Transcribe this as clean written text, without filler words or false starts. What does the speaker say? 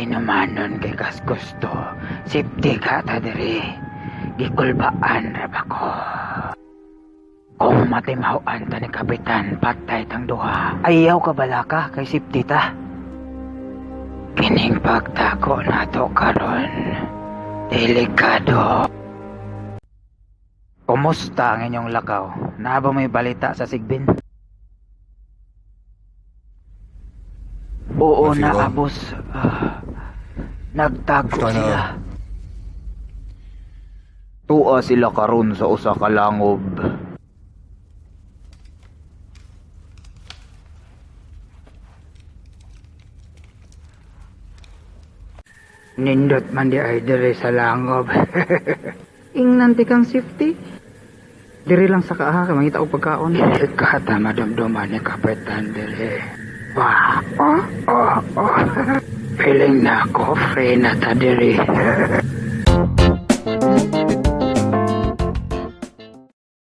tinumanon kay kas gusto. Safety ka ta diri. Gikulbaan ra ba ko. Kung matimahuan ta ni Kapitan, patay tang duha. Ayaw ka balaka kay safety ta. Kining pagtako nato karon. Delikado. Kumusta ang inyong lakaw? Naa ba may balita sa Sigbin? Oo na, Nasiwa. abos. Ah, nagtago Gusto na. sila. Tuwa sila karon sa usa ka langob. Nindot man di ay diri sa langob. Ingnan ti kang safety. Diri lang sa kaaha kay mangita og pagkaon. Dili ka ta madumduman ni Kapitan diri. Wah, oh, oh, oh. Feeling na ako free na ta diri.